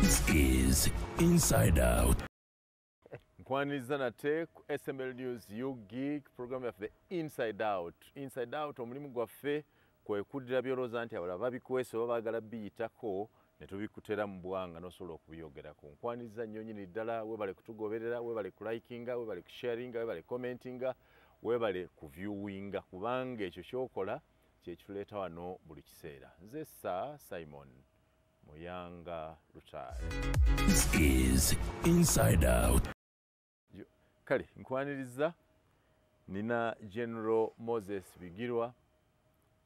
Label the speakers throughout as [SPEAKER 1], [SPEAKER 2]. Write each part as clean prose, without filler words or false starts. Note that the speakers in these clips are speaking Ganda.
[SPEAKER 1] This is Inside Out.
[SPEAKER 2] Nkwaniriza nate ku SML News UGIG, program yaffe Inside Out. Inside Out omulimu gwaffe kwe kuddira by'olowooza nti abalala babikwese oba baagala biyitako ne tubikutera mu bwanga n'osobola okubyogerako. Nkwaniriza nnyo nnyini ddala, weebale kutugoberera, weebale kulikinga, weebale kusharinga, weebale commentinga, weebale kuviewinga, kubanga ekyo ky'okola kye kituleeta wano buli kiseera. Nze Sir Simon Muyanga Lutaaya.
[SPEAKER 1] This is Inside Out.
[SPEAKER 2] Kale nkwaniriza nina General Moses Bigirwa,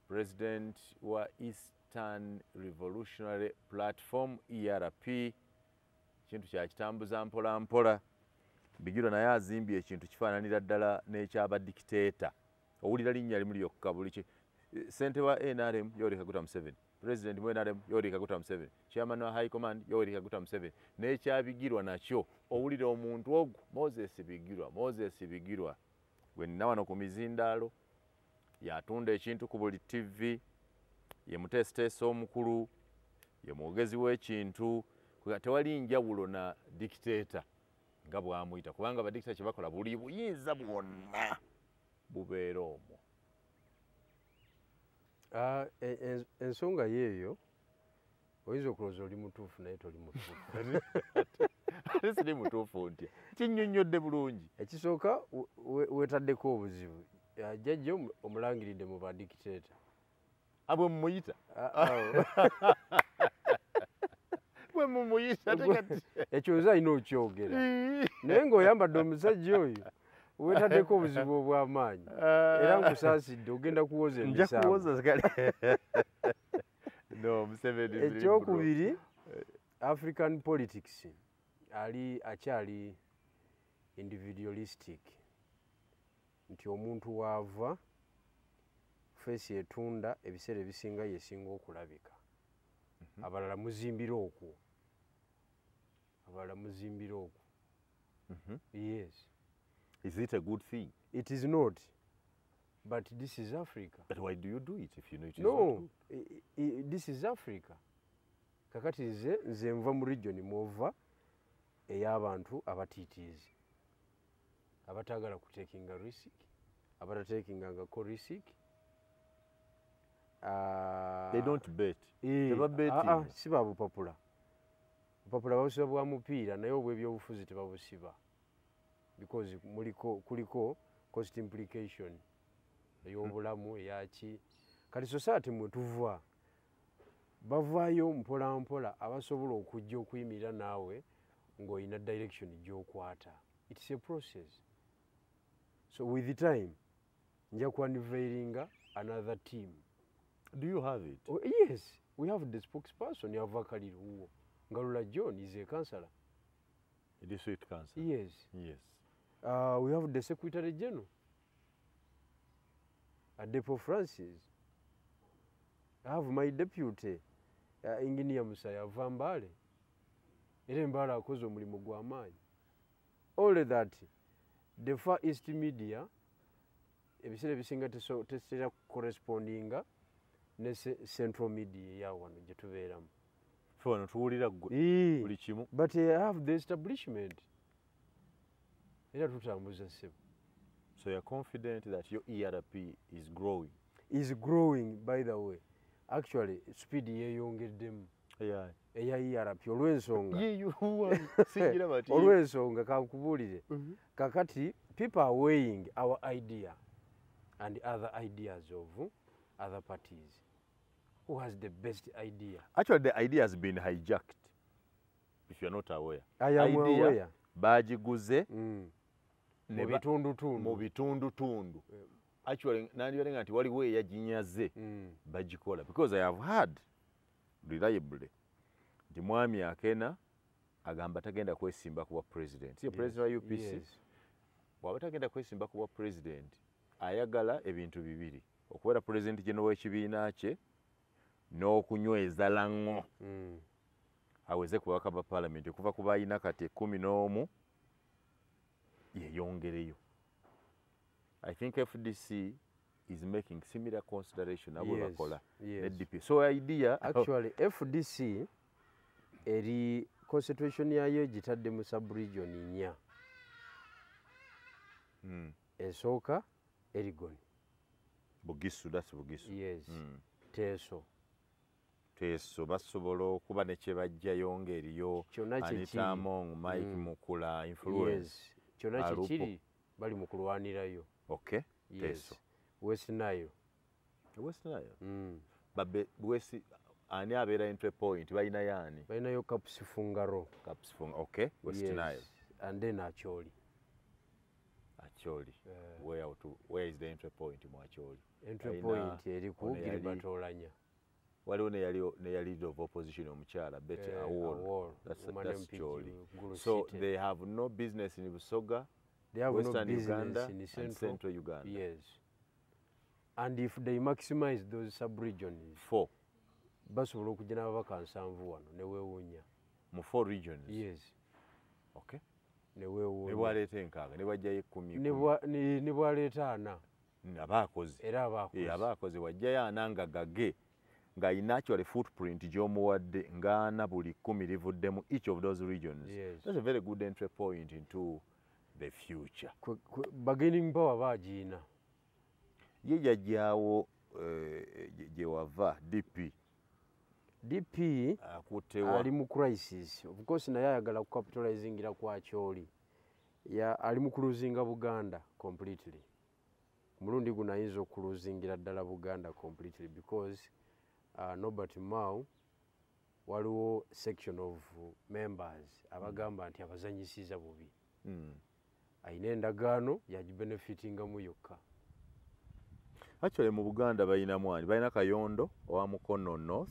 [SPEAKER 2] President wa Eastern Revolutionary Platform ERP. Kintu kyakitambuza mpola mpola. Bigirwa naye azimbye ekintu kifaananira ddala n'ekyabadikiteeta. Owulira linnya limu lyokka buli ki. Ssentebe wa NRM Yoweri Kaguta Museveni, President mu NRM Yoweri Kaguta Museveni, Chairman wa High Command Yoweri Kaguta Museveni. N'ekyabigirwa nakyo owulira omuntu ogwo Moses Bigirwa, Moses Bigirwa gwe nina wano ku mizindaalo, yatunda ekintu ku buli TV, ye muteesiteesi omukulu, ye mwogezi w'ekintu. Tewali njawulo na dictator nga bw'amuyita, kubanga badictator kye bakola buli buyinza bwonna bubeera omwo.
[SPEAKER 3] Ensonga yeeyo oyinza okulowooza oli mutuufu naye toli mutuufu.
[SPEAKER 2] Ate siri mutuufu ntya? Kinnyonnyodde bulungi.
[SPEAKER 3] Ekisooka weetaddeko obuzibu. Jjajja omulangiridde mu badikiteeta.
[SPEAKER 2] Bwe mumuyita? Bwe mumuyita
[SPEAKER 3] ekyo nze alina okyogera. Naye ng'oyambadde omusajja oyo weetaddeko obuzibu obw'amaanyi. Era nkusaasidde ogenda kuwoza emisango. Ekyokubiri, African politics ali akyali individualistic, nti omuntu waava feesi etunda ebiseera ebisinga yesinga okulabika. Abalala muzimbira okwo. Abalala muzimbira okwo. Yes.
[SPEAKER 2] Is it a good thing?
[SPEAKER 3] It is not. But this is Africa.
[SPEAKER 2] But why do you do it if you know it is not good?
[SPEAKER 3] No, this is Africa. Kakati nze nva mu region mwova ey'abantu abatiitiizi, abataagala kutekinga risk, abatatekingangako risk.
[SPEAKER 2] They don't bet. Tebabetinga.
[SPEAKER 3] Si ba bupapula. Bupapula babusiba bwa mupiira naye obw'ebyobufuzi tebabusiba. Because muliko kuliko cost implication ey'obulamu eyaki. Kati society mwe tuva bavaayo mpola mpola abasobola okujja okuyimirira naawe ng'olina direction gy'okwata. It's a process. So with the time nja ku-unveilinga another team.
[SPEAKER 2] Do you have it?
[SPEAKER 3] Oh, yes, we have the spokesperson yava Kaliro. Ngalula John is a councillor.
[SPEAKER 2] A district councillor?
[SPEAKER 3] Yes.
[SPEAKER 2] Yes.
[SPEAKER 3] We have the Secretary General, Adepo Francis. I have my deputy, Engineer Musaya Vambale. Era Mbale akoze omulimu gw'amaanyi. All that, the Far East media, ebiseera ebisinga tetera correspondinga ne central media eya wano gye tubeeramu.
[SPEAKER 2] Ffe wano tuwulira ggwe buli kimu.
[SPEAKER 3] But I have the establishment. Era tutambuza ssebo.
[SPEAKER 2] So you're confident that your ERP is growing?
[SPEAKER 3] Is growing, by the way. Actually, speed yeeyongeddemu. Eya ERP olw'ensonga. Olw'ensonga kankubuulire. Kakati people are weighing our idea and other ideas of other parties. Who has the best idea?
[SPEAKER 2] Actually, the idea has been hijacked, if you're not aware.
[SPEAKER 3] I am aware.
[SPEAKER 2] Bagiguze
[SPEAKER 3] mu bitundutundu.
[SPEAKER 2] Mu bitundutundu. Actually, nandibadde nti waliwo eyaginyaze bagikola. Because I have heard reliably nti Mwami Akena agamba tagenda kwesimba kuba president. Si president wa UPC.
[SPEAKER 3] Yes.
[SPEAKER 2] Bw'aba tagenda kwesimba kuba president, ayagala ebintu bibiri. Okubeera president general w'ekibiina kye n'okunyweza lango. Aweze ku babaka ba parliament okuva ku balina kati 11 yeyongereyo. I think FDC is making similar consideration abo bakola ne DP. So idea
[SPEAKER 3] actually FDC eri concentration yayo gitadde mu sub-region 4. Esooka Elgon.
[SPEAKER 2] Bugisu, that's Bugisu.
[SPEAKER 3] Yes. Teso.
[SPEAKER 2] Teso basobola okuba ne kye bajjayo ng'eriyo Anita Among, Mike Mukula influence.
[SPEAKER 3] Yes. Kyonna kye kiri bali mu kulwanirayo.
[SPEAKER 2] Okay.
[SPEAKER 3] Yes.
[SPEAKER 2] Teso.
[SPEAKER 3] West Nile.
[SPEAKER 2] West Nile. Babe West ani abeera entry point balina yaani?
[SPEAKER 3] Balinayo Kapusi Fungaro.
[SPEAKER 2] Kapusi Fungaro. Okay. West Nile.
[SPEAKER 3] And then Acholi.
[SPEAKER 2] Acholi. Where is the entry point mu Acholi?
[SPEAKER 3] Entry point eri ku Gilbert Olanya.
[SPEAKER 2] Waliwo ne yali leader of opposition omukyala Betty Awol. That's Acholi. So they have no business in Busoga,
[SPEAKER 3] they have
[SPEAKER 2] Western
[SPEAKER 3] no business
[SPEAKER 2] Uganda
[SPEAKER 3] in
[SPEAKER 2] and Central Uganda.
[SPEAKER 3] Yes. And if they maximize those sub-regions,
[SPEAKER 2] 4.
[SPEAKER 3] Basobola okujja n'ababaka 7 wano ne weewuunya.
[SPEAKER 2] Mu 4 regions?
[SPEAKER 3] Yes.
[SPEAKER 2] Okay.
[SPEAKER 3] Ne weewuunya.
[SPEAKER 2] Ne bwaleeta 6, ne bwajjayo 10.
[SPEAKER 3] Ne bwaleeta 4.
[SPEAKER 2] Abaakoze.
[SPEAKER 3] Era abaakoze.
[SPEAKER 2] Abaakoze wajjayo 4 nga gage ng'alina actually footprint gy'omuwadde nga 4 buli 10 livuddemu each of those regions.
[SPEAKER 3] Yes.
[SPEAKER 2] That's a very good entry point into the future.
[SPEAKER 3] Bargaining power baagiyina.
[SPEAKER 2] Ye jajjaawo gye wava DP.
[SPEAKER 3] DP ali mu crisis. Of course naye ayagala kucapitalizingira ku Acholi. Ali mu kuluzinga Buganda completely. Ku mulundi guno ayinza okuluzingira ddala Buganda completely because Norbert Mao waliwo section of members abagamba nti abazanyisiza bubi. Ayina endagaano yagibenefitingamu yokka.
[SPEAKER 2] Actually mu Buganda balina mwani, balina Kayondo owa Mukono North.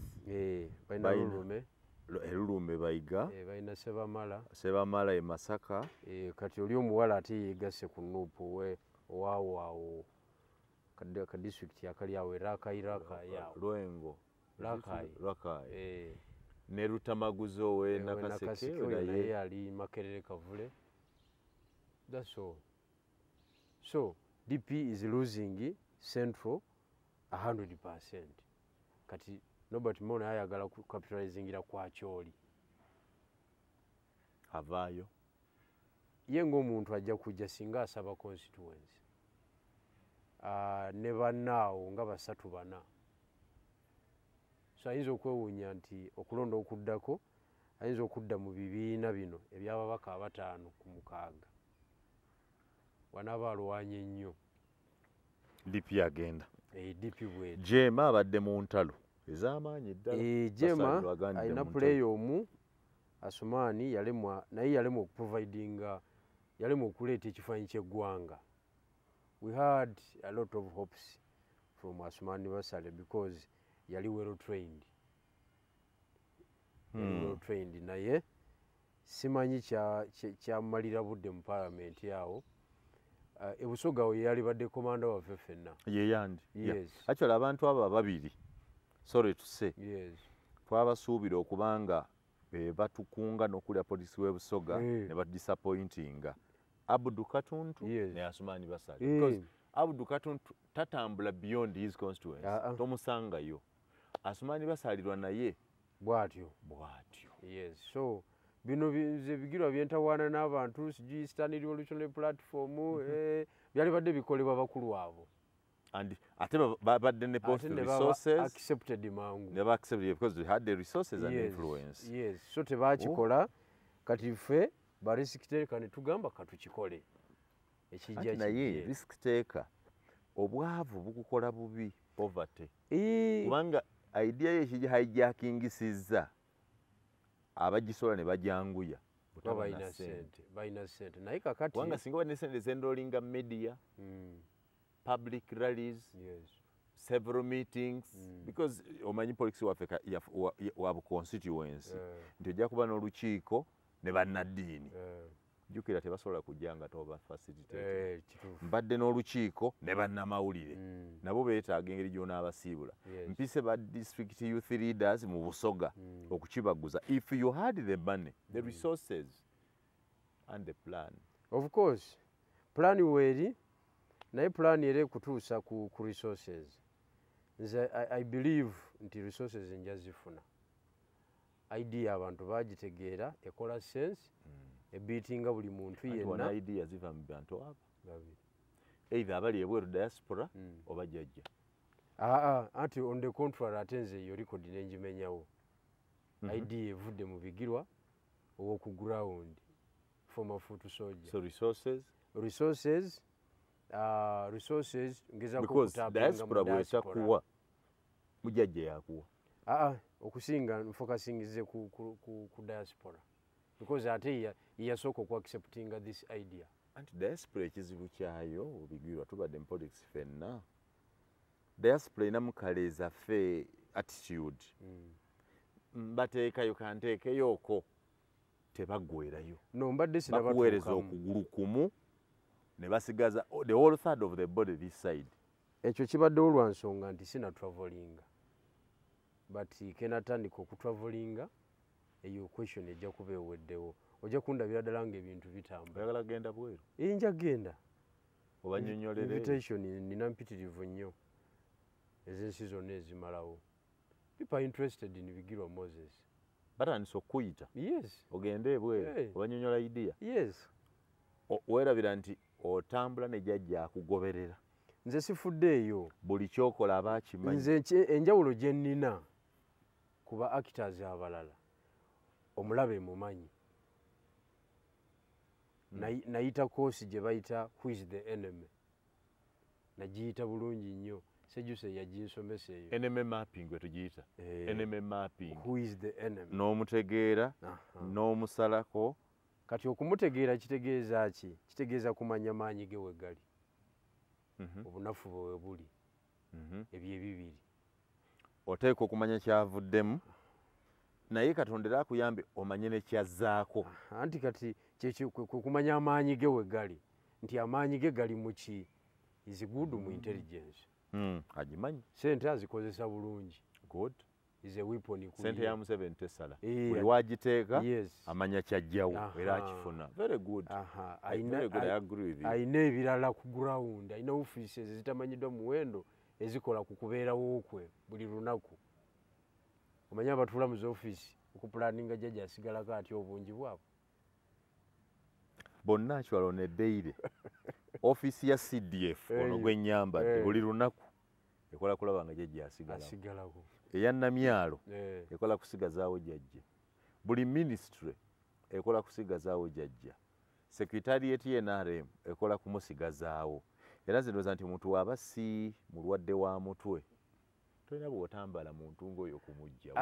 [SPEAKER 3] Balina Lulume.
[SPEAKER 2] Lulume Bayiga.
[SPEAKER 3] Balina Sebamala.
[SPEAKER 2] Sebamala e Masaka.
[SPEAKER 3] Kati oli omuwala ate yeegasse ku NUP owaawo ka district akali awo Rakai yawo.
[SPEAKER 2] Lwengo.
[SPEAKER 3] Rakai.
[SPEAKER 2] Rakai. Ne Lutamaguzi owe Nakaseke
[SPEAKER 3] naye ali Makerere Kavule. That's all. So DP is losing Central 100%. Kati Norbert Mao naye ayagala capitalizingira ku Acholi.
[SPEAKER 2] Avaayo.
[SPEAKER 3] Ye ng'omuntu ajja kujja singa asaba constituency. Ne bannaawo nga 3 4. So ayinza okwewuunya nti okulonda okuddako ayinza okudda mu bibiina bino eby'ababaka 5 ku 6. Wanaaba alwanye nnyo.
[SPEAKER 2] DP agenda.
[SPEAKER 3] DP bw'etyo.
[SPEAKER 2] Jema abadde mu ntalo ez'amaanyi ddala.
[SPEAKER 3] Jema alina player omu Asumani yalemwa naye yalemwa okuprovidinga, yalemwa okuleeta ekifaananyi ky'eggwanga. We had a lot of hopes from Asumani Basale because yali well trained. Well trained naye simanyi kyamalira budde mu parliament yawo. Ebusoga we yali badde commander waffe ffenna.
[SPEAKER 2] Ye yandi.
[SPEAKER 3] Yes.
[SPEAKER 2] Actually abantu abo ababiri, sorry to say.
[SPEAKER 3] Yes.
[SPEAKER 2] Twabasuubira okubanga batukunga n'okulya polisi w'Ebusoga ne badisappointinga. Abdu Katuntu ne Asumani Basale. Because Abdu Katuntu tatambula beyond his constituency. Tomusangayo. Asumani Basalirwa naye
[SPEAKER 3] bw'atyo.
[SPEAKER 2] Bw'atyo.
[SPEAKER 3] Yes. So bino nze bigirwa byentawaana n'abantu sijui Eastern Revolutionary Platform byali badde bikolebwa bakulu abo.
[SPEAKER 2] And ate babadde ne both resources
[SPEAKER 3] accepted mangu.
[SPEAKER 2] Never accepted because they had the resources and influence.
[SPEAKER 3] Yes. So tebakikola kati ffe ba risk taker ne tugamba katukikole. Ekijja
[SPEAKER 2] naye risk taker obwavu bukukola bubi, poverty. Kubanga idea ye ekijja hijackingisizza abagisola ne bajanguya.
[SPEAKER 3] Balina ssente, balina ssente. Naye kakati
[SPEAKER 2] kubanga singa balina ssente zenrolinga media, public rallies,
[SPEAKER 3] yes,
[SPEAKER 2] several meetings, because omanyi politics waffe wa constituency nti ojja kuba n'olukiiko ne bannaddiini. Jjukira tebasobola kujja nga toba facilitate. Mbadde n'olukiiko ne bannamawulire nabo beetaaga engeri gy'onaabasiibula. Mpise ba district youth leaders mu Busoga okukibaguza. If you had the money, the resources and the plan.
[SPEAKER 3] Of course, plan weeri, naye plan era ekutuusa ku resources. Nze I believe nti resources nja zifuna. Idea abantu bagitegeera, ekola sense, ebiitinga buli muntu yenna.
[SPEAKER 2] Idea ziva mu bantu abo babiri, either abali ebweru diaspora oba jjajja.
[SPEAKER 3] Anti on the contrary, ate nze eyo record nengimenyawo. Idea evudde mu Bigirwa ow'oku ground, former foot soldier.
[SPEAKER 2] So resources?
[SPEAKER 3] Resources ngezaako
[SPEAKER 2] okutapinga mu diaspora. Bw'etakuwa mujjajja yakuwa.
[SPEAKER 3] Okusinga nfokasingize ku diaspora, because ate yasooka okuacceptinga this idea.
[SPEAKER 2] Anti diaspora ekizibu kyayo, Bigirwa, tubadde mu politics ffenna, diaspora erinamu kaleeza ffe attitude. Mbateekayo kanteekeyooko, tebaggwerayo.
[SPEAKER 3] No, mbadde
[SPEAKER 2] bakuweereza okugulu kumu ne basigaza the whole third of the body this side.
[SPEAKER 3] Ekyo kibaddewo lwa nsonga nti sina travelinga, but kenatandika okutravelinga eyo question ejja kuba eweddewo. Ojja kundabira ddala ng'ebintu bitambula.
[SPEAKER 2] Oyagala kugenda bweru?
[SPEAKER 3] Nja kugenda.
[SPEAKER 2] Obannyonnyolere.
[SPEAKER 3] Invitation nina mpitirivu nnyo ez'ensi zonna ezimalawo. People are interested in Bigirwa Moses.
[SPEAKER 2] Batandise okukuyita?
[SPEAKER 3] Yes.
[SPEAKER 2] Ogende ebweru obanyonnyola idea?
[SPEAKER 3] Yes.
[SPEAKER 2] Weerabira nti otambula ne jjajja akugoberera.
[SPEAKER 3] Nze sifuddeeyo.
[SPEAKER 2] Buli ky'okola aba akimanyi.
[SPEAKER 3] Nze enjawulo gye nnina ku ba actors abalala, omulabe mumanyi. Nayita koosi gye bayita who is the enemy. Nagiyita bulungi nnyo. Sejuse yaginsomesa eyo.
[SPEAKER 2] Enemy mapping we tugiyita. Enemy mapping.
[SPEAKER 3] Who is the enemy?
[SPEAKER 2] N'omutegeera, n'omusalako.
[SPEAKER 3] Kati okumutegeera kitegeeza ki? Kitegeeza kumanya maanyi ge we gali. Obunafu bwe we buli. Ebyo ebibiri.
[SPEAKER 2] Oteekwa okumanya kyavuddemu, naye Katonda era akuyambe omanye ne kyazzaako.
[SPEAKER 3] Anti kati kwe kumanya amaanyi ge we gali, nti amaanyi ge gali mu ki? Is good mu intelligence.
[SPEAKER 2] Agimanyi.
[SPEAKER 3] Sente azikozesa bulungi.
[SPEAKER 2] Good.
[SPEAKER 3] Is a weapon.
[SPEAKER 2] Sente ya Museveni tesala. Buli wagiteeka amanya kyajjawo era akifuna. Very good. Very good, I agree with you.
[SPEAKER 3] Ayina ebirala ku ground, ayina offices ezitamanyiddwa muwendo ezikola ku kubeerawo kwe buli lunaku. Omanye abatuula mu zi office okupulaninga jjajja asigalako atya obungi bwabwe.
[SPEAKER 2] Bonna actually on a daily. Office ya CDF ono gwe nnyambadde buli lunaku ekola kulaba nga jjajja asigalako. Eya Namyalo ekola kusigazaawo jjajja. Buli ministry ekola kusigazaawo jjajja. Secretariat ye NRM ekola kumusigazaawo. Era nze ndowooza nti omuntu w'aba si mulwadde wa mutwe, tolina bw'otambala muntu ng'oyo kumujja.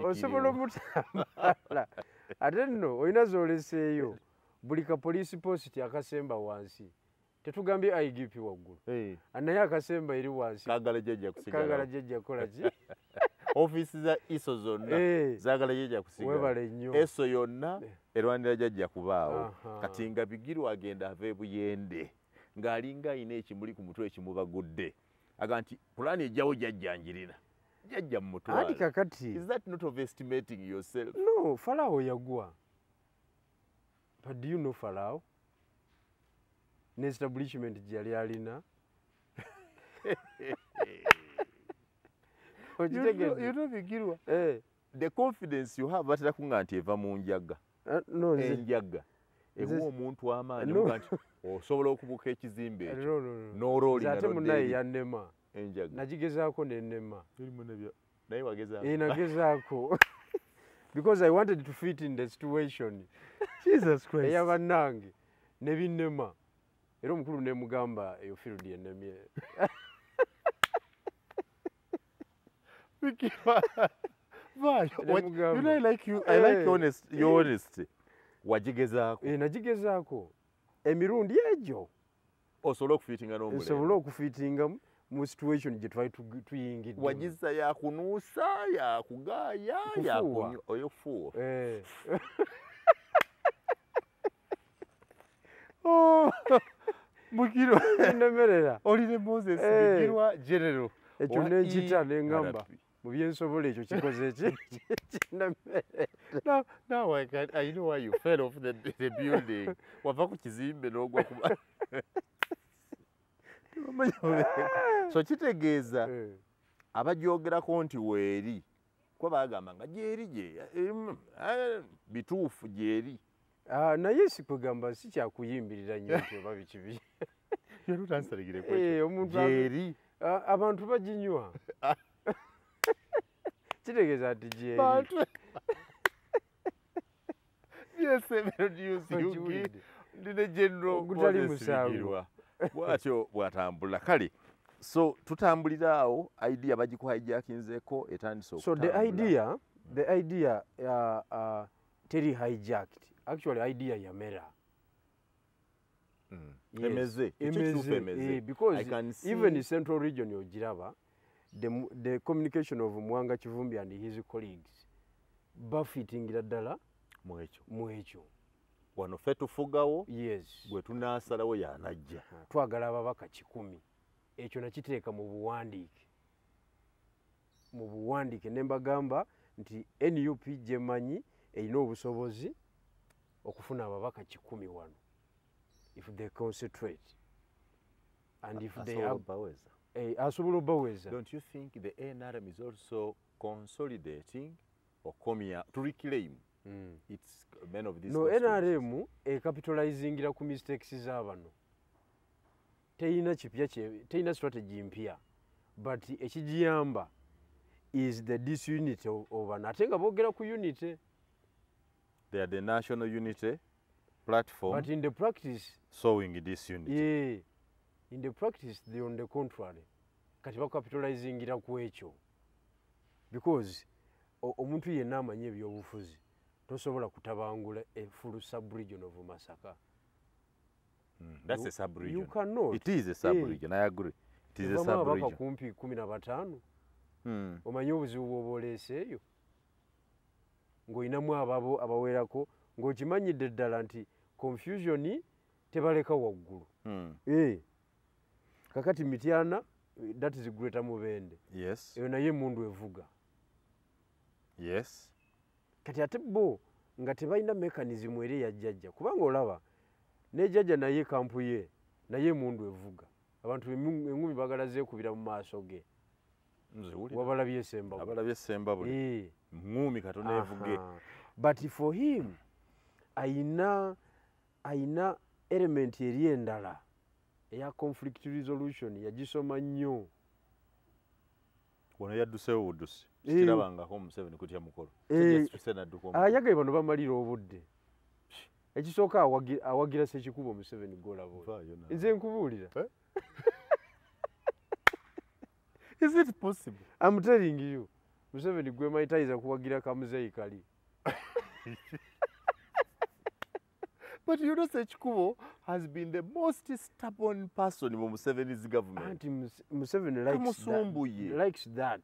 [SPEAKER 3] Osobola omutambala. Ate nno olina z'oleseeyo. Buli ka police post akasemba wansi. Tetugambye IGP waggulu. Naye akasemba eri wansi.
[SPEAKER 2] Kaagala jjajja kusigala.
[SPEAKER 3] Kaagala jjajja kukola ki?
[SPEAKER 2] Ofiisi za ISO zonna zaagala jjajja kusigala.
[SPEAKER 3] Weebale nnyo.
[SPEAKER 2] ESO yonna erwanira jjajja kubaawo. Kati nga Bigirwa agenda ava e Buyende ng'alinga ayina ekimuli ku mutwe ekimubagudde. Aga nti pulaani ejjawo jjajja njirina. Jjajja mumutwale.
[SPEAKER 3] Anti kakati.
[SPEAKER 2] Is that not overestimating yourself?
[SPEAKER 3] No, Farao yagwa. But do you know Farao? Ne establishment gye yali alina.
[SPEAKER 2] You know Bigirwa. The confidence you have batera kunga nti eva mu njaga.
[SPEAKER 3] No,
[SPEAKER 2] enjaga. Ewa omuntu amaanyi omuga nti osobola okubuka ekizimbe ekyo.
[SPEAKER 3] No. Ate munnaye yannema.
[SPEAKER 2] Enjaga.
[SPEAKER 3] Nagigezaako nennema.
[SPEAKER 2] Naye wagezaako.
[SPEAKER 3] Nagezaako. Because I wanted to fit in the situation.
[SPEAKER 2] Jesus Christ.
[SPEAKER 3] Eya bannange ne binnema. Era omukulu ne mugamba eyo field ennemye.
[SPEAKER 2] You know, I like you. I like your honesty. Wagigezaako.
[SPEAKER 3] Nagigezaako. Emirundi egyo.
[SPEAKER 2] Osobola okufiitinga n'omulembe.
[SPEAKER 3] Nsobola okufiitinga mu situation gye twali tuyingidde.
[SPEAKER 2] Wagiza yakunuusa, yakugaaya, yakunywa, oyo kufuuwa. Mugirwa
[SPEAKER 3] Nemerera.
[SPEAKER 2] Oli ne Moses Bigirwa General.
[SPEAKER 3] Ekyo nenkita nengamba mu byensobola ekyo kikoze eki kinemerera.
[SPEAKER 2] Now I know why you fell off the building. Wava ku kizimbe n'ogwa ku. So kitegeeza abagyogerako nti weeri kuba bagamba nga gyeri gye bituufu gyeri.
[SPEAKER 3] Naye si kugamba si kyakuyimbirira nnyo nti oba biki biki.
[SPEAKER 2] Gyeri.
[SPEAKER 3] Abantu baginywa. Kitegeeza nti gyeri.
[SPEAKER 2] Ndine General Moses Bigirwa. Bw'atyo bw'atambula. Kale so tutambulira awo idea bagikuhijackinzeeko etandise
[SPEAKER 3] okutambula. So the idea teri hijacked. Actually idea yamera.
[SPEAKER 2] Emeze. Emeze.
[SPEAKER 3] Because even in Central Region ogiraba the communication of Mwanga Kivumbi and his colleagues bafitingira ddala mwekyo.
[SPEAKER 2] Wano ffe tufugawo.
[SPEAKER 3] Yes.
[SPEAKER 2] Bwe tunaasalawo yanajja.
[SPEAKER 3] Twagala ababaka 100. Ekyo nakiteeka mu buwandiike. Mu buwandiike ne mbagamba nti NUP gye mmanyi erina obusobozi okufuna ababaka 100 wano. If they concentrate. And if they are asobola obbaweza.
[SPEAKER 2] Don't you think the NRM is also consolidating or to reclaim its men of this?
[SPEAKER 3] No, NRM ecapitalizingira ku mistakes z'abano. Teyina kipya, teyina strategy mpya. But ekigiyamba is the disunity of an. Ate nga boogera ku unity.
[SPEAKER 2] They are the national unity platform.
[SPEAKER 3] But in the practice,
[SPEAKER 2] sowing disunity.
[SPEAKER 3] Yeah. In the practice, they on the contrary. Kati bakapitalizingira ku ekyo. Because omuntu yenna amanyi ebyobufuzi tosobola kutabangula a full sub-region of Masaka.
[SPEAKER 2] That's a sub-region.
[SPEAKER 3] You cannot.
[SPEAKER 2] It is a sub-region, I agree. It is a sub-region.
[SPEAKER 3] Kumpi 15. Omanyi obuzibu bw'oba oleeseeyo ng'olinamu ababo abawerako ng'okimanyidde ddala nti confusion tebaleka waggulu. Kakati Mityana, that is Greater Mubende.
[SPEAKER 2] Yes.
[SPEAKER 3] Eyo naye emundu evuga.
[SPEAKER 2] Yes.
[SPEAKER 3] Kati ate bo nga tebalina mechanism eri eya jjajja kubanga olaba ne jjajja naye kampu ye naye emundu evuga. Abantu engumi bagala zeekubira mu maaso ge. Wabalabye Sembabule.
[SPEAKER 2] Abalabye Sembabule. Ngumi katono evuge.
[SPEAKER 3] But for him ayina element eri endala eya conflict resolution yagisoma nnyo.
[SPEAKER 2] Wano yadduseewo buddusi. Kirabangako Museveni kutya mukolo.
[SPEAKER 3] Ayagala bano bamalira obudde. Ekisooka awagira Ssekikubo Museveni gw'olaba. Nze nkubuulira.
[SPEAKER 2] Is it possible?
[SPEAKER 3] I'm telling you. Museveni gwe manyi tayinza kuwagira kamuzeeyi kali.
[SPEAKER 2] But you know Ssekikubo has been the most stubborn person in Museveni's government.
[SPEAKER 3] Anti Museveni likes that.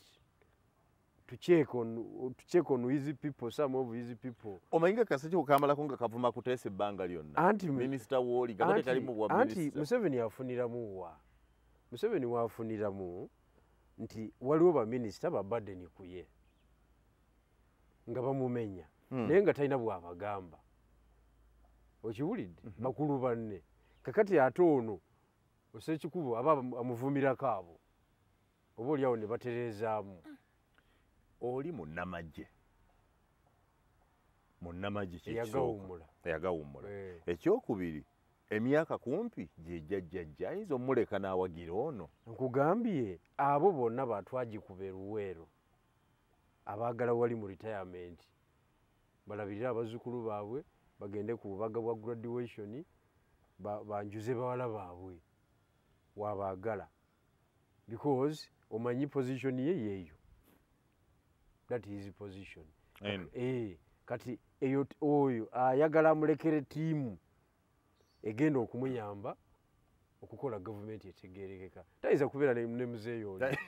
[SPEAKER 3] To check on his people, some of his people.
[SPEAKER 2] Omanyi nga Ssekikubo kamalako nga kavuma kuteesa ebbanga lyonna.
[SPEAKER 3] Anti
[SPEAKER 2] Minister Woli nga kalimu bwa minister.
[SPEAKER 3] Anti Museveni afuniramu wa. Museveni wafuniramu nti waliwo ba minister ba burden ku ye. Nga bamumenya. Naye nga talina bw'abagamba. Okiwulidde? Bakulu banne. Kakati ate ono Ssekikubo aba amuvumirako abo. Oba oli awo ne batereezaamu.
[SPEAKER 2] Oli munnamagye. Munnamagye kyekisooka. Eyagawummula. Ekyokubiri emyaka kumpi gye jjajjajja ayinza omuleka n'awagira ono.
[SPEAKER 3] Nkugambye abo bonna batwagikuba eruweero. Abaagala wali mu retirement. Balabirire abazzukulu baabwe bagende ku bubaga bwa graduation banjuze bawala baabwe wabaagala. Because omanyi position ye yeeyo. That is his position. Kati eyo oyo ayagala amulekere ttiimu egenda okumuyamba okukola gavumenti etegeerekeka. Tayinza kubeera ne muzeeyi oli.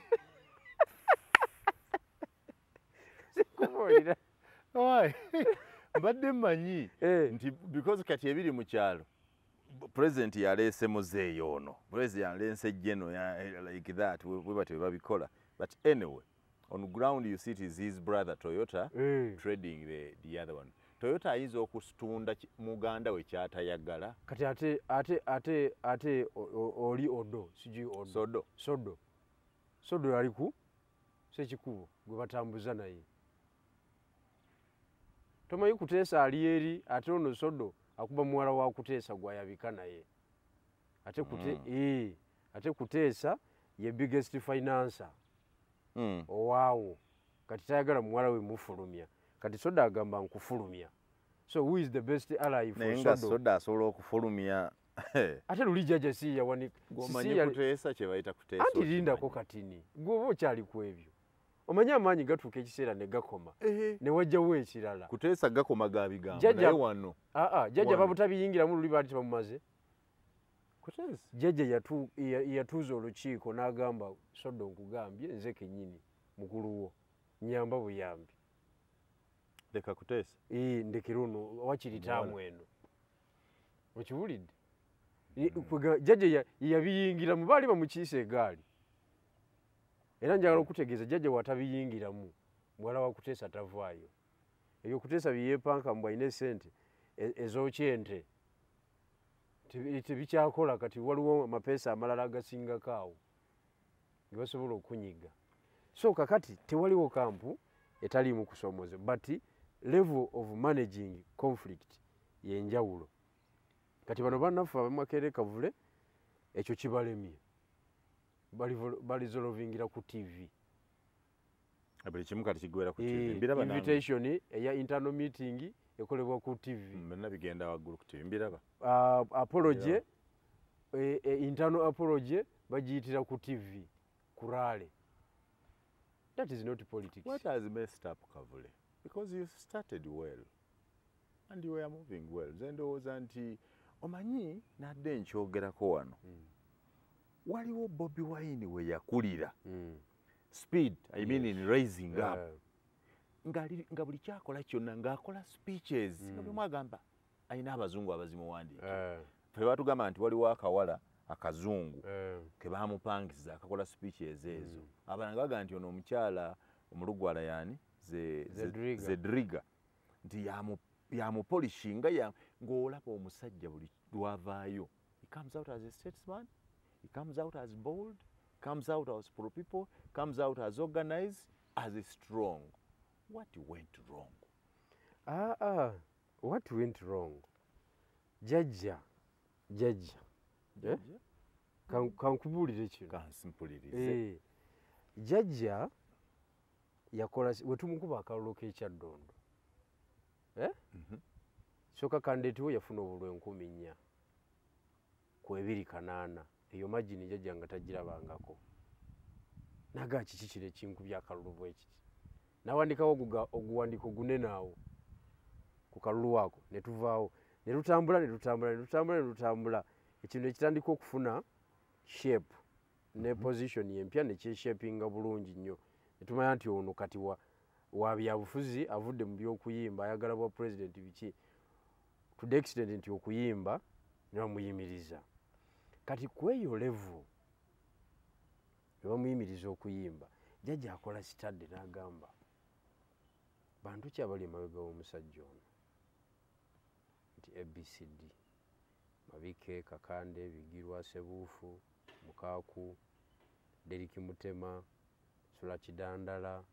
[SPEAKER 3] Sikubuulira.
[SPEAKER 2] Why? Mbadde mmanyi nti because kati ebiri mu kyalo President yaleese muzeeyi ono, president yaleese geno like that, bwe batyo bwe babikola. But anyway, on ground you see it is his brother Toyota trading the other one. Toyota ayinza okutunda muganda we kyatayagala.
[SPEAKER 3] Kati ate oli Odo, sijui Odo.
[SPEAKER 2] Sodo.
[SPEAKER 3] Sodo. Sodo yali ku Sekikubo gwe batambuza naye. Tomanyi Kuteesa ali eri, ate ono Sodo akuba muwala wa Kuteesa gwayabika naye. Ate ate Kuteesa ye biggest financer. Owaawo. Kati tayagala muwala we mufulumya. Kati Sodo agamba nkufulumya. So who is the best ally for
[SPEAKER 2] Naye nga
[SPEAKER 3] Sodo?
[SPEAKER 2] Sodo asobola okufulumya.
[SPEAKER 3] Ate luli jjajja si yawanika.
[SPEAKER 2] Gwomanyi Kuteesa kye bayita Kuteesa.
[SPEAKER 3] Anti lindako katini. Gwe oba okyali ku ebyo. Omanyi amaanyi gatuuka ekiseera ne gakoma. Ne wajjawo ekirala.
[SPEAKER 2] Kuteesa gakoma ga bigambo.
[SPEAKER 3] Jjajja
[SPEAKER 2] Naye wano.
[SPEAKER 3] Jjajja
[SPEAKER 2] Wano.
[SPEAKER 3] babutabiyingiramu luli baali tebamumaze.
[SPEAKER 2] Kuteesa.
[SPEAKER 3] Jjajja yatuuza olukiiko n'agamba Sodo nkugambye nze kennyini mukulu wo. Nnyamba buyambi.
[SPEAKER 2] Leka Kuteesa.
[SPEAKER 3] Ndekera ono wakiri taamu
[SPEAKER 2] Muwala.
[SPEAKER 3] eno. Okiwulidde? Jjajja yabiyingiramu, baali bamukiise egaali. Era njagala okutegeeza jjajja watabiyingiramu, muwala wa Kuteesa tavaayo. Ebyo Kuteesa bye yeepanka mbu alina essente ezookya ente. Tebikyakola kati waliwo amapeesa amalala agasingako awo ge basobola okunyiga. So kakati tewaliwo kampu etaliimu kusoomooza, but level of managing conflict y'enjawulo. Kati bano bannaffe ab'Makerere Kavule ekyo kibalemye. Balizolovingira ku TV.
[SPEAKER 2] Buli kimu kati kiggwera ku TV. Mbiraba nange.
[SPEAKER 3] Invitation eya internal meeting ekolebwa ku TV.
[SPEAKER 2] Byonna bigenda waggulu ku TV, mbiraba.
[SPEAKER 3] Apology,
[SPEAKER 2] Mbiraba.
[SPEAKER 3] Internal apology bagiyitira ku TV, ku rally. That is not politics.
[SPEAKER 2] What has messed up Kavule? Because you started well and you were moving well. Nze ndowooza nti omanyi nadde nkyogerako wano. Waliwo Bobi Wine we yakulira. Speed, I mean in raising up. Nga buli kyakola kyonna ng'akola speeches. Nga buli mwagamba alina abazungu abazimuwandiika. Ffe batugamba nti waliwo akawala akazungu ke baamupangisa akakola speeches ezo. Abalala nga bagamba nti ono omukyala omulugwala yaani?
[SPEAKER 3] Zedriga.
[SPEAKER 2] Zedriga. Nti yamupolishinga ng'olaba omusajja buli lwavaayo. He comes out as a statesman, he comes out as bold, comes out as pro people, comes out as organized, as strong. What went wrong?
[SPEAKER 3] What went wrong? Jjajja, jjajja. Kankubuulire kino.
[SPEAKER 2] Kansimpulirize.
[SPEAKER 3] Jjajja yakola we tumukuba akalulu k'ekyaddondo. Sooka candidate we yafuna obululu 4,000 ku 208. Eyo margin jjajja nga tagirabangako. Naga kiki kino ekinkubya akalulu bwe kiti. Nawandikawo oguwandiiko gunene awo ku kalulu ako ne tuvaawo. Ne tutambula, ne tutambula, ne tutambula, ne tutambula. Ekintu ne kitandika okufuna shape ne position empya ne kyeshapinga bulungi nnyo. Ne tumanya nti ono kati wa byabufuzi avudde mu by'okuyimba, ayagala bwa president biki. To the extent nti okuyimba ne bamuyimiriza. Kati ku eyo level ne bamuyimiriza okuyimba, jjajja akola study n'agamba bantu ki abali emabega w'omusajja ono? Nti ABCD, Mabike, Kakande, Bigirwa, Sebuufu, Mukaaku, Derrick Mutema, Sula Kidandala.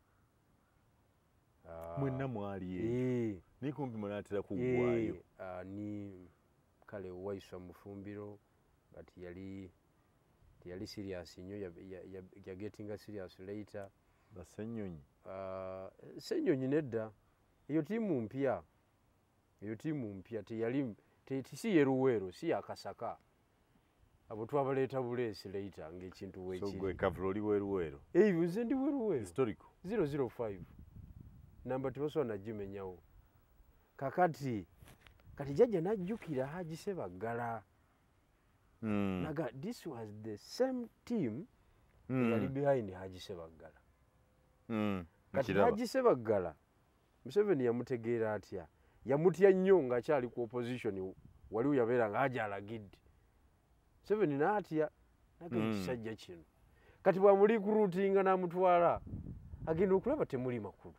[SPEAKER 2] Mwenna mwali eyo. Naye kumpi munaatera kuggwaayo.
[SPEAKER 3] Ni kale Waiswa Mufumbiro, but teyali serious nnyo, yagetinga serious later.
[SPEAKER 2] Ba Ssenyonyi.
[SPEAKER 3] Ssenyonyi nedda. Eyo ttiimu mpya. Eyo ttiimu mpya teyali si ye Luweero, si ya Kasaka. Abo twabaleeta buleesi later ng'ekintu weekiri.
[SPEAKER 2] So gwe Kavule oli w'e Luweero?
[SPEAKER 3] Nze ndi w'e Luweero.
[SPEAKER 2] Historical.
[SPEAKER 3] 005. Namba tebasobola nagimenyawo. Kakati, kati jjajja n'ajjukira Haji Ssebaggala. Naga, this was the same team eyali behind Haji Ssebaggala. Kati
[SPEAKER 2] Nkiraba.
[SPEAKER 3] Haji Ssebaggala, Museveni yamutegeera atya? Yamutya nnyo ng'akyali ku opposition Waliwo yabeera nga Haji alagidde Museveni n'atya naga ekisajja kino. Kati bw'amurecruitinga n'amutwala, agenda okulaba temuli makulu.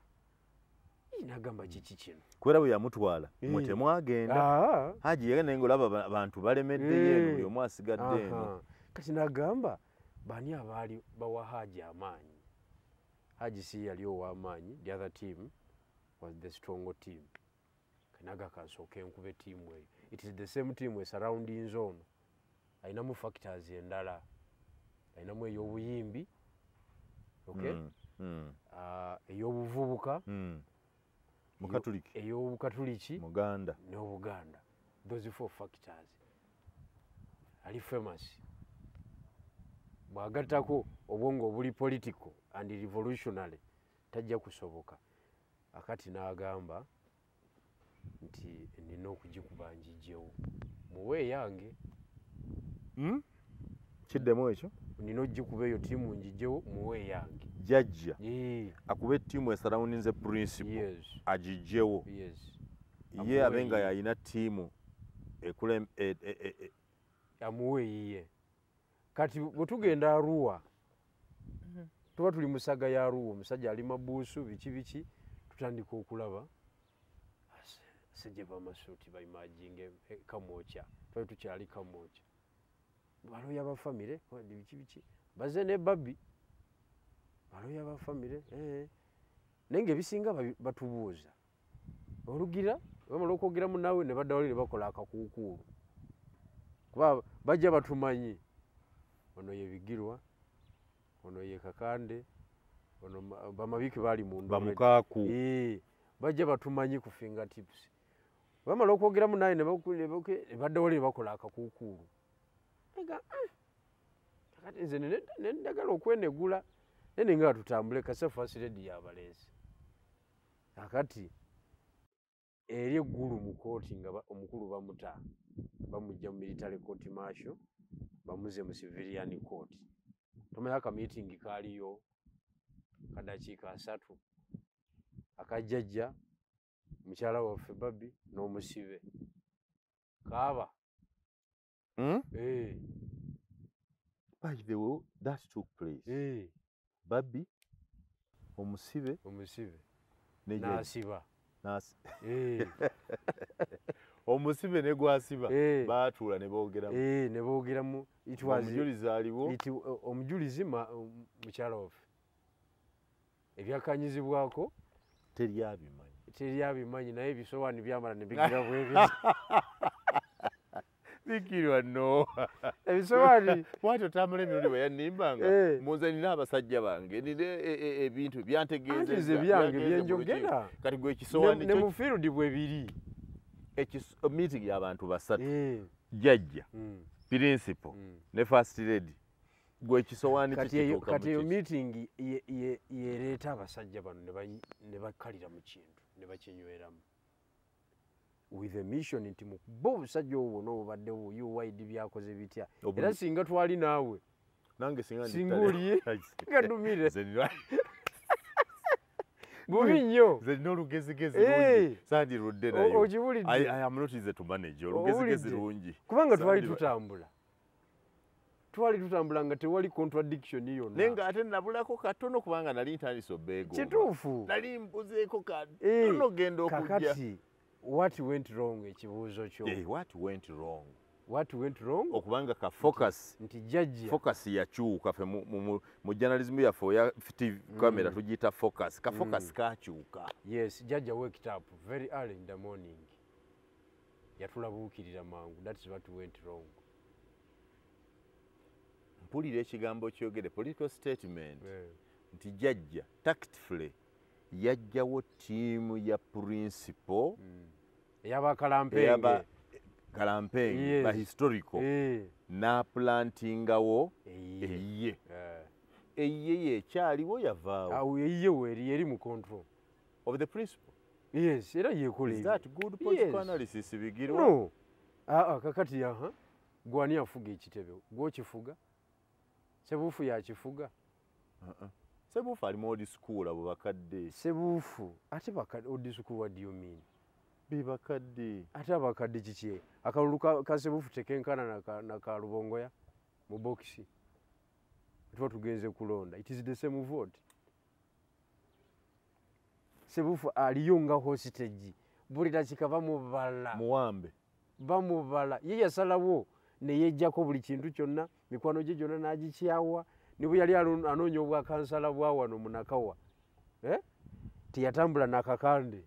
[SPEAKER 3] N'agamba kiki kino?
[SPEAKER 2] Kubera bwe yamutwala mwe temwagenda. Haji yagenda naye ng'olaba abantu balemeddeyo eno, buli omu asigadde eno.
[SPEAKER 3] Kati n'agamba baani abaali bawa Haji amaanyi? Haji si yali ow'amaanyi, the other team was the stronger team. Kanaga kansooke nkube ttiimu eyo. It is the same team esurrounding ono. Ayinamu factors endala. Ayinamu ey'obuyimbi, okay? Ey'obuvubuka,
[SPEAKER 2] Mukatuliki,
[SPEAKER 3] ey'obukatuliki,
[SPEAKER 2] Muganda,
[SPEAKER 3] n'Obuganda. Those four factors. Ali famous. Bw'agattako obwongo obuli political and revolutionary, tajja kusoboka. Akati n'agamba nti nina okugikuba njigyewo, muwe eyange.
[SPEAKER 2] Kiddemu ekyo.
[SPEAKER 3] Nina ogikuba eyo ttiimu njigyewo, muwe eyange.
[SPEAKER 2] Jjajja akuba ettiimu esurroundinze principal, agigyewo. Ye abe nga yalina ttiimu
[SPEAKER 3] amuwe yiye. Kati bwe tugenda Arua, tuba tuli musaga ya Arua, omusajja ali mabuusu biki biki, tutandika okulaba basajja b'amasuuti baimajinga Kamwokya, twali tukyali Kamwokya. Baloya ba famire biki biki, baze ne Babi, baloya ba famire naye ng'ebisinga batubuuza olugira bamala okwogeramu naawe ne badda wali ne bakola akakuukuulu, kuba bajja batumanyi, ono ye Bigirwa, ono ye Kakande, ono Bamabiki baali munda
[SPEAKER 2] Bamukaaku,
[SPEAKER 3] bajja batumanyi ku fingertips. Bamala okwogeramu naye ne badda wali ne bakola akakuukuulu. Kakati nze nendagala okwenegula naye nga tutambule kase first lady yabaleese. Kakati eri eggulu mu kooti nga omukulu bamuta, bamujja mu military court martial, bamuze mu civilian court. Tomanyi aka meeting kaaliyo kadakiika 3 akajjajja mukyala waffe Babi n'omusibe kaaba.
[SPEAKER 2] By the way, that took place. Babi, omusibe,
[SPEAKER 3] n'asiba.
[SPEAKER 2] Omusibe ne gwasiba baatuula ne boogeramu.
[SPEAKER 3] Ne boogeramu. It was
[SPEAKER 2] omujulizi aliwo.
[SPEAKER 3] Omujulizi mukyala waffe. Ebyakanyizibwako
[SPEAKER 2] teryabimanyi.
[SPEAKER 3] Teryabimanyi naye ebisowaani byamala ne bigira bwebiri.
[SPEAKER 2] Bigirwa no.
[SPEAKER 3] Ebisowaani
[SPEAKER 2] bw'atyo otambula emirundi bwe yannimbanga, muze nina abasajja bange, nina ebintu byantegeezezza.
[SPEAKER 3] Anti nze byange byenjogera.
[SPEAKER 2] Kati gwe ekisowaani
[SPEAKER 3] ne mu field bwe biri.
[SPEAKER 2] Meeting y'abantu basatu. Jjajja, principal, ne first lady. Gwe ekisowaani kikituuka mu
[SPEAKER 3] Kati eyo meeting yereeta abasajja bano ne bakkalira mu kintu, ne bakinyweramu. With a mission nti mukuba obusajja obwo bwonna obubaddewo, UYD byakoze bitya. Era singa twali naawe,
[SPEAKER 2] nange
[SPEAKER 3] singa oliye nga ddumire. Bubi nnyo.
[SPEAKER 2] Nze nina olugezigezi lungi, sandirudde nayo.
[SPEAKER 3] Okiwulidde?
[SPEAKER 2] I am not easy to manage, olugezigezi lungi.
[SPEAKER 3] Kubanga twali tutambula. Twali tutambula nga tewali contradiction yonna.
[SPEAKER 2] Naye ng'ate nabulako katono kubanga nali ntandise obbeegomba.
[SPEAKER 3] Kituufu.
[SPEAKER 2] Nali mbuzeeko katono genda okujja.
[SPEAKER 3] Kakati what went wrong ekibuuzo kyo?
[SPEAKER 2] What went wrong?
[SPEAKER 3] What went wrong?
[SPEAKER 2] Okubanga ka focus
[SPEAKER 3] nti jjajja
[SPEAKER 2] focus yakyuka ffe mu journalism yaffe oya TV camera tugiyita focus. Ka focus kakyuka.
[SPEAKER 3] Yes, jjajja waked up very early in the morning. Yatulabuukirira mangu. That's what went wrong.
[SPEAKER 2] Mpulira ekigambo kyogere political statement nti jjajja tactfully yajjawo ttiimu ya principal
[SPEAKER 3] ey'abakalampenge
[SPEAKER 2] kalampenge ba historical n'aplantingawo eyiye. Eyiye yekyaliwo yavaawo.
[SPEAKER 3] Awo eyiye weeri eri mu control
[SPEAKER 2] of the principal.
[SPEAKER 3] Yes, era yeekola.
[SPEAKER 2] Is that good political analysis Bigirwa?
[SPEAKER 3] No. Kakati gwani afuga ekitebe? Gw'okifuga? Sebuufu yakifuga?
[SPEAKER 2] Sebuufu ali mu old school abo bakadde.
[SPEAKER 3] Sebuufu ate bakadde old school, what do you mean?
[SPEAKER 2] Bibakadde.
[SPEAKER 3] Ate abakadde kiki? Akalulu ka Sebufu tekenkana na ka Lubongoya mu bokisi. Tuba tugenze kulonda. It is the same vote. Sebufu aliyo nga hostage. Buli dakika bamubala.
[SPEAKER 2] Muwambe.
[SPEAKER 3] Bamubala. Ye yasalawo ne yejjako buli kintu kyonna, mikwano gye gyonna n'agikyawa. Ne bwe yali anoonya obwa kansala bwa wano mu Nakawa. Teyatambula n'akakande.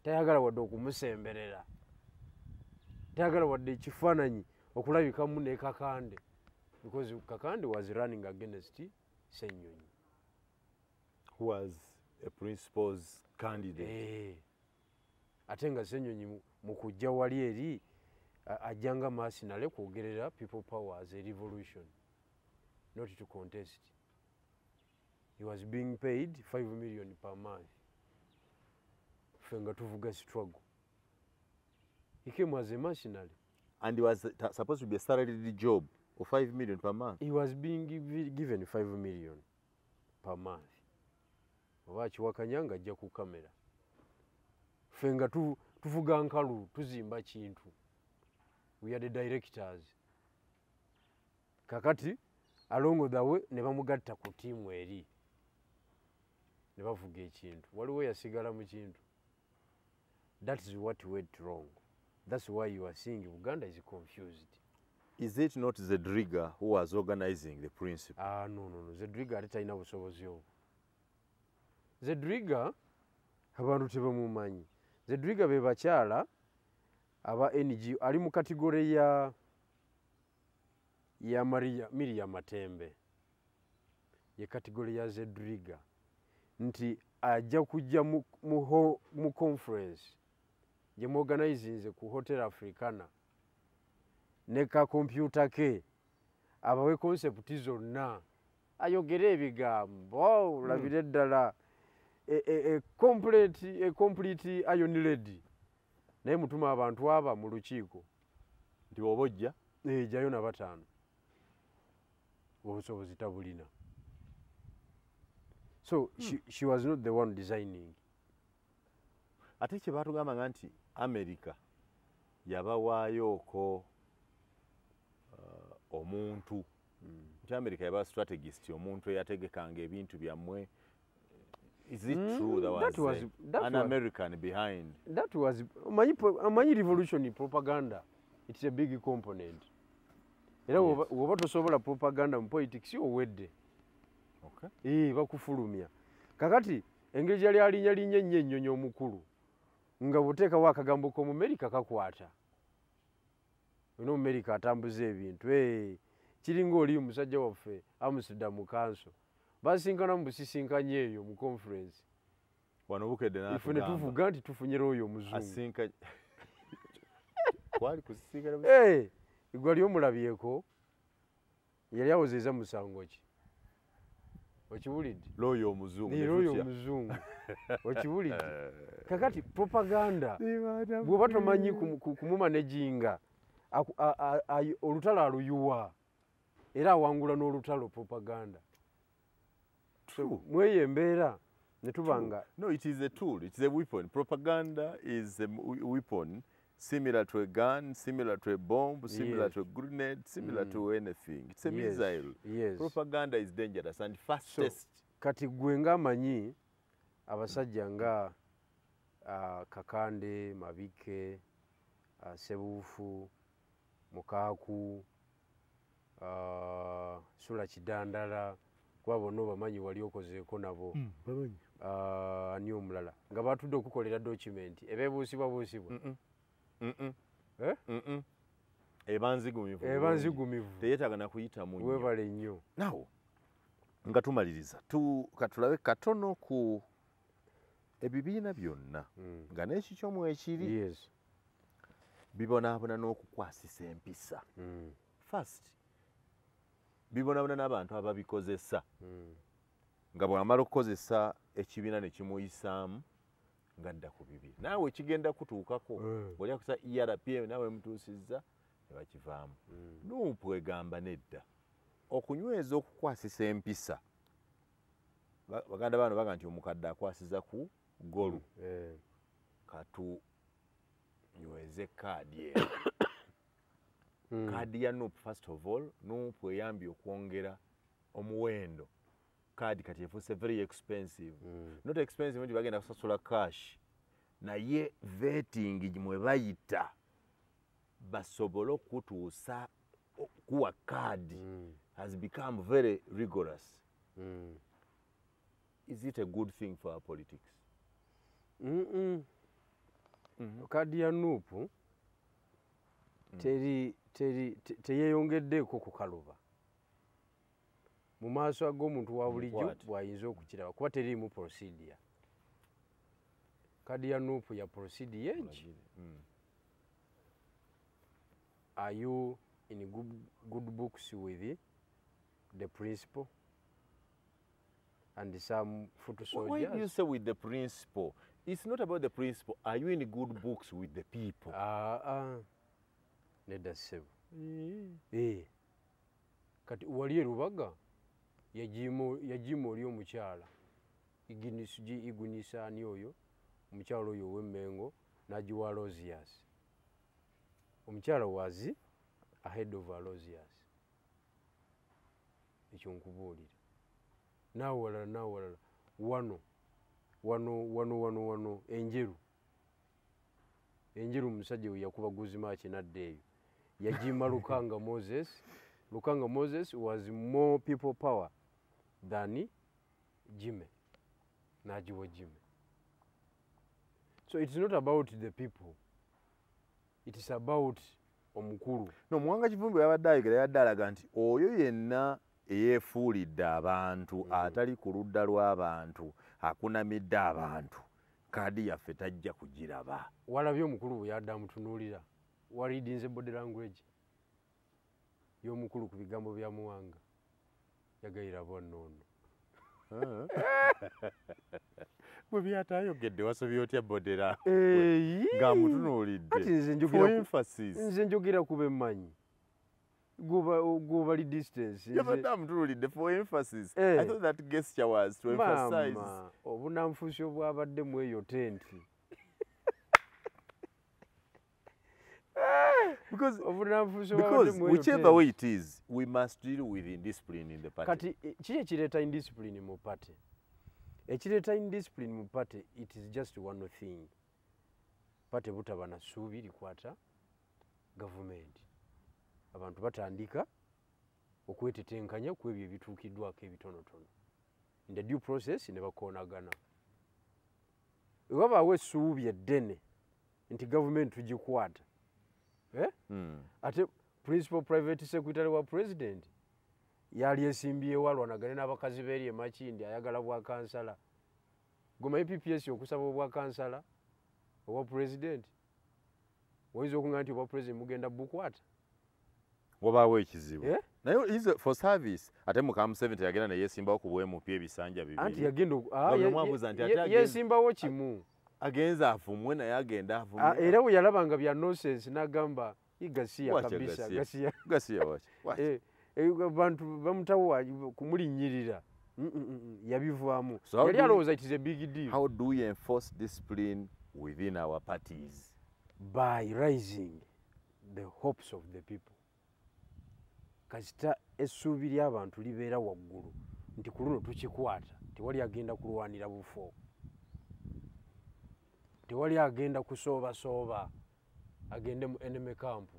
[SPEAKER 3] Tayagala wadde okumusemberera. Tayagala wadde ekifaananyi okulabikamu ne Kakande. Because Kakande was running against Ssenyonyi.
[SPEAKER 2] Who was a principal's candidate.
[SPEAKER 3] Ate nga Ssenyonyi mu kujja wali eri ajjanga mercenary kwogerera people power as a revolution, not to contest. He was being paid 5 million per month. Ffe nga tuvuga struggle. He came as a mercenary.
[SPEAKER 2] And he was supposed to be a salaried job of 5 million per month.
[SPEAKER 3] He was being given 5 million per month. Oba akiwakanya nga ajja ku kamera. Ffe nga tuvuga nkalu, tuzimba kintu. We are the directors. Kakati, along the way, ne bamugatta ku ttiimu eri. Ne bavuga ekintu. Waliwo yasigala mu kintu. That is what went wrong. That's why you are seeing Uganda is confused.
[SPEAKER 2] Is it not Zedriga who was organizing the principle?
[SPEAKER 3] Ah, no, no, no. Zedriga ate talina busobozi obwo. Zedriga, abantu tebamumanyi. Zedriga be bakyala aba NGO, ali mu category ya Maria, Miriam Matembe. Ye category ya Zedriga. Nti ajja kujja mu conference gye muorganizinze ku Hotel Africana ne ka computer ke abawe concept zonna ayogere ebigambo olabire ddala a complete iron lady. Naye mutuma abantu aba mu lukiiko
[SPEAKER 2] nti oba ojja
[SPEAKER 3] jayo na bataano obusobozi tabulina. So she was not the one designing.
[SPEAKER 2] Ate kye baatugambanga nti America yabawaayoko omuntu. Nti America yaba strategist, omuntu eyategekanga ebintu byammwe. Is it true there was an American behind?
[SPEAKER 3] That was omanyi revolution propaganda. It's a big component. Era woba tosobola propaganda mu politics owedde.
[SPEAKER 2] Okay.
[SPEAKER 3] Bakufulumya. Kakati engeri yali alinnya linnya ennyo ennyonyi omukulu nga bw'oteekawo akagambo k'Omumerika kakwata. Ono Omumerika atambuza ebintu. Kiringa oli omusajja waffe Amsterdam Council. Basinkana mu busisinkanye eyo mu conference.
[SPEAKER 2] Wano Bukedde n'atugamba.
[SPEAKER 3] Ife ne tuvuga nti tufunyera oyo omuzungu.
[SPEAKER 2] Asinka kwali kusisinkana.
[SPEAKER 3] Igwe ali omulabyeko yali awozeeza musango ki? Okiwulidde?
[SPEAKER 2] Looyo omuzungu.
[SPEAKER 3] Looyo omuzungu. Okiwulidde? Kakati propaganda bw'oba tomanyi kumumanaginga olutalo aluyuwa era awangula n'olutalo propaganda.
[SPEAKER 2] True.
[SPEAKER 3] Mweyo embeera ne tubanga.
[SPEAKER 2] No, it is a tool. It is a weapon. Propaganda is a weapon similar to a gun, similar to a bomb, similar to a grenade, similar to anything. It's a missile.
[SPEAKER 3] Yes.
[SPEAKER 2] Propaganda is dangerous and fastest.
[SPEAKER 3] So, kati gwe ng'amanyi abasajja nga Kakande, Mabike, Sebufu, Mukaku, Sula Kidandala, kuba bonna obamanyi wali okozeeko nabo. Ani omulala nga batudde okukolera document ebeebuusibwa buusibwa.
[SPEAKER 2] Eba nzigumivu.
[SPEAKER 3] Eba nzigumivu.
[SPEAKER 2] Teyeetaaga na kuyitamu nnyo.
[SPEAKER 3] Weebale nnyo.
[SPEAKER 2] Now, nga tumaliriza, katulabe katono ku ebibiina byonna nga n'ekikyo mwekiri.
[SPEAKER 3] Yes.
[SPEAKER 2] Bibonaabona n'okukwasisa empisa. First, bibonaabona n'abantu ababikozesa. Nga bw'amala okukozesa ekibiina ne kimuyisaamu nga dda ku bibi. Naawe kigenda kutuukako. Bw'oli akusa ERPM naawe mutuusizza ne bakivaamu. NUP egamba nedda. Okunyweza okukwasisa empisa. Baganda bano baga nti omukadde akwasiza ku ggolu. Katu Nyweze kaadi eno. Kaadi ya NUP, first of all, NUP eyambye okwongera omuwendo. Kaadi kati efuuse very expensive. Not expensive nti bagenda kusasula cash, naye vetting mwe bayita basobole okutuusa kuwa kaadi has become very rigorous. Is it a good thing for our politics?
[SPEAKER 3] Kaadi ya NUP teri teri teyeyongeddeeko kukaluba mu maaso ag'omuntu wa bulijjo bw'ayinza okukiraba, kuba teriimu procedure. Kaadi ya NUP ya procedure. Are you in good books with the principal and some foot soldiers?
[SPEAKER 2] Why do you say with the principal? It's not about the principal. Are you in good books with the people?
[SPEAKER 3] Nedda ssebo. Kati wali e Rubaga yagiima oli omukyala Igunisaani, oyo omukyala oyo ow'Emmengo, n'agiwa Aloysius. Omukyala was ahead of Aloysius, ekyo nkubuulira. Naawalala naawalala wano wano wano wano wano Enjeru, Enjeru omusajja we yakuba Guzimaki n'adda eyo, yagiima Lukanga Moses. Lukanga Moses was more people power than Jimmy, n'agiwa Jimmy. So it's not about the people, it is about omukulu.
[SPEAKER 2] No, Muwanga Kivumbi yabadde ayogera, yabadde alaga nti oyo yenna eyeefuulidde abantu, atali ku ludda lw'abantu, akunamidde abantu, kaadi yaffe tajja kugiraba.
[SPEAKER 3] Walabye omukulu bwe yadde amutunuulira? Waliidinze body language y'omukulu ku bigambo bya Muwanga? Yagayira bonnoono.
[SPEAKER 2] Bwe byatayogedde wasobye otya body ng'amutunuulidde?
[SPEAKER 3] Ati nze
[SPEAKER 2] For emphasis.
[SPEAKER 3] Nze njogera ku bemmanyi, gobali distance.
[SPEAKER 2] Yabadde amutunuulidde for emphasis. I thought that gesture was to emphasize.
[SPEAKER 3] Maama, obunanfuusi obwabadde mu eyo tenti.
[SPEAKER 2] Because,
[SPEAKER 3] obunanfuusi obwabadde
[SPEAKER 2] because
[SPEAKER 3] mu eyo
[SPEAKER 2] whichever
[SPEAKER 3] tenti.
[SPEAKER 2] Way it is, we must deal with indiscipline in the party.
[SPEAKER 3] Kati kiki ekireeta indiscipline mu party? Ekireeta indiscipline mu party, it is just one thing: party butaba na ssuubi likwata gavumenti. Abantu batandika okwetetenkanya ku ebyo ebituukiddwako ebitonotono. In the due process ne bakoonagana. Wabaawo essuubi eddene nti gavumenti tugikwata, eh? Ate principal private secretary wa president yali esimbyewo alwanagane n'abakazi b'eri e Makindye, ayagala bwa kansala. Gomanyi PPS okusaba obwa kansala obwa president, oyinza okuŋŋamba nti obwa president mugenda bukwata?
[SPEAKER 2] Wabaawo ekizibu.
[SPEAKER 3] Eh?
[SPEAKER 2] Naye is for service, ate muka Museveni teyagenda ne yeesimbawo ku bwe MP ebisanja bibiri.
[SPEAKER 3] Anti yagenda
[SPEAKER 2] Nga bwe mwabuuza nti ate
[SPEAKER 3] yeesimbawo kimu.
[SPEAKER 2] Agenza afumwe, naye agenda afumwe.
[SPEAKER 3] Era bwe yalaba nga bya nonsense n'agamba gasiya.
[SPEAKER 2] Watya
[SPEAKER 3] kabisa.
[SPEAKER 2] Gasiya?
[SPEAKER 3] Gasiya.
[SPEAKER 2] Gasiya watya? Watya?
[SPEAKER 3] Abantu bamutawa kumulinnyirira. Yabivaamu.
[SPEAKER 2] So how
[SPEAKER 3] Yali
[SPEAKER 2] do we
[SPEAKER 3] alowooza it is a big deal.
[SPEAKER 2] How do we enforce discipline within our parties?
[SPEAKER 3] By raising the hopes of the people. Kasita essuubi ly'abantu libeera waggulu nti ku luno tukikwata, tewali agenda kulwanira bufo, tewali agenda kusoobasooba agende mu enemy camp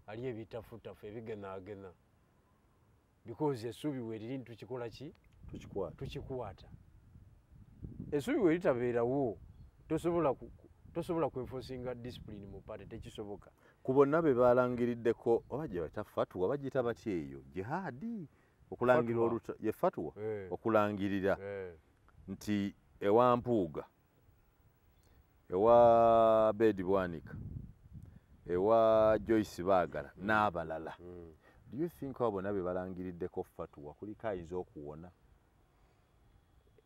[SPEAKER 3] ali ebitafutafu ebigenaagena, because essuubi weeriri nti tukikola ki?
[SPEAKER 2] Tukikwata.
[SPEAKER 3] Tukikwata. Essuubi we litabeerawo, tosobola kwenforcinga discipline mu party, tekisoboka.
[SPEAKER 2] Ku bonna be balangiriddeko oba gye bayita fatuwa, bagiyita batya eyo jihaadi, okulangira
[SPEAKER 3] Fatwa.
[SPEAKER 2] Oluta ye fatuwa,
[SPEAKER 3] Eh.
[SPEAKER 2] okulangirira
[SPEAKER 3] Eh.
[SPEAKER 2] nti ewa Mpuuga, ewa Bedi Bwanika, ewa Joyce Baagala n'abalala, do you think abo bonna be balangiriddeko fatuwa kuliko ayinza okuwona?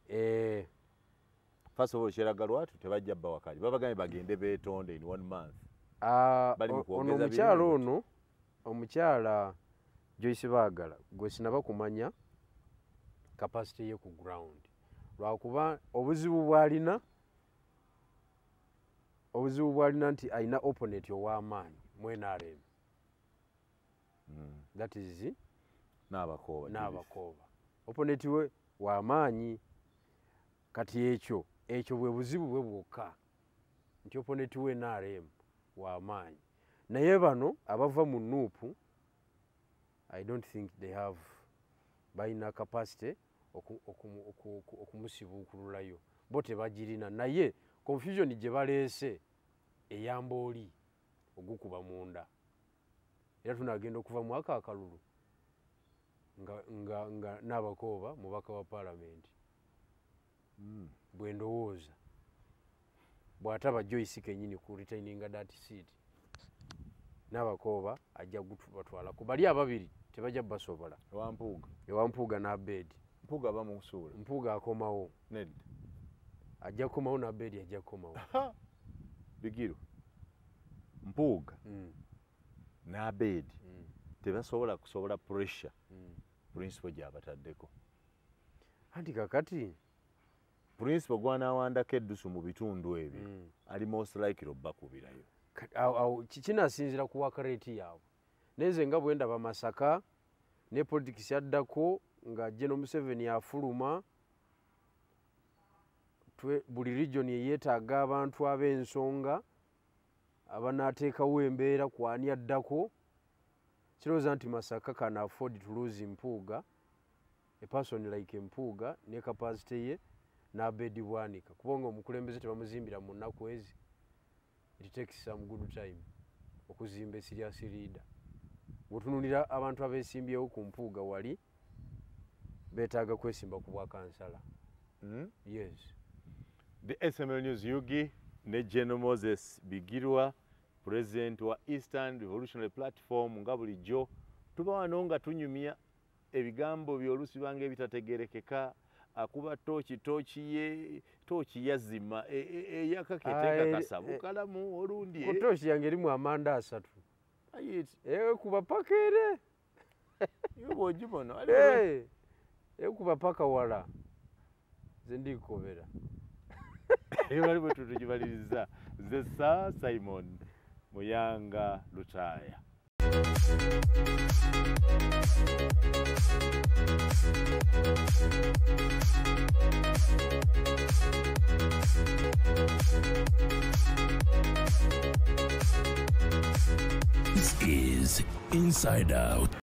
[SPEAKER 3] Eh,
[SPEAKER 2] First of all, kyeraga lwatu tebajja bawakali, babagambye bagende beetonde in one month. Bali mu
[SPEAKER 3] ono
[SPEAKER 2] kwogeza
[SPEAKER 3] omukyala
[SPEAKER 2] birungi.
[SPEAKER 3] Ono omukyala Joyce Baagala gwe sinaba kumanya capacity ye ku ground, lwakuba obuzibu bw'alina Obuzibu bwalina nti alina opponent ow'amaanyi mu NRM. That is
[SPEAKER 2] N'abakooba.
[SPEAKER 3] N'abakooba. Opponent we w'amaanyi. Kati ekyo bwe buzibu bwe bwokka nti opponent we NRM w'amaanyi. Naye bano abava mu NUP, I don't think they have, balina capacity okumusibuukululayo. Bo tebagirina, naye confusion gye baleese eyamba oli ogukuba munda. Era tunagenda okuva mu aka akalulu nga n'abakooba mubaka wa paalamenti. Bwe ndowooza bw'ataba Joyce kennyini ku retaininga that seat, n'abakooba ajja batwalako. Bali ababiri tebajja basobola.
[SPEAKER 2] Ewa Mpuuga.
[SPEAKER 3] Ewa Mpuuga n'Abedi.
[SPEAKER 2] Mpuuga bamusuula.
[SPEAKER 3] Mpuuga akomawo.
[SPEAKER 2] Nedda.
[SPEAKER 3] Ajja kukomawo n'Abedi ajja kukomawo.
[SPEAKER 2] Bigirwa. Mpuuga n'Abedi tebasobola kusobola pressure principal gy'abataddeko.
[SPEAKER 3] Anti kakati
[SPEAKER 2] principal gw'anaawandako eddusu mu bitundu ebyo ali most likely obbakubirayo.
[SPEAKER 3] Kinasinziira ku work rate yaabwe. Naye nze nga bwe ndaba Masaka ne politics addako nga General Museveni afuluma, buli region yeetaaga abantu ab'ensonga abanaateekawo embeera ku ani addako. Kirowooza nti Masaka can afford to lose Mpuuga, a person like Mpuuga ne capacity ye n'Abedi Bwanika, kubanga omukulembeze tebamuzimbira mu nnaku ezi. It takes some good time okuzimba serious leader. Bw'otunuulira abantu abeesimbyewo ku Mpuuga wali beetaaga kwesimba ku bwa kansala. Yes.
[SPEAKER 2] The SML News UG ne General Moses Bigirwa, President wa Eastern Revolutionary Platform, nga bulijjo tuba wano nga tunyumya ebigambo by'oluusi banga ebitategeerekeka. Akuba tooki, tooki ye tooki yazima eyaka keteeka kasabu kalamu olundi.
[SPEAKER 3] Ku tooki yange erimu amanda asatu. Ekuba paka ere.
[SPEAKER 2] Iwe bw'ogibona.
[SPEAKER 3] Ekuba paka wala. Nze ndikobera.
[SPEAKER 2] Bali bwe tutugibaliriza. Nze Sir Simon Muyanga Lutaaya.
[SPEAKER 1] This is Inside Out.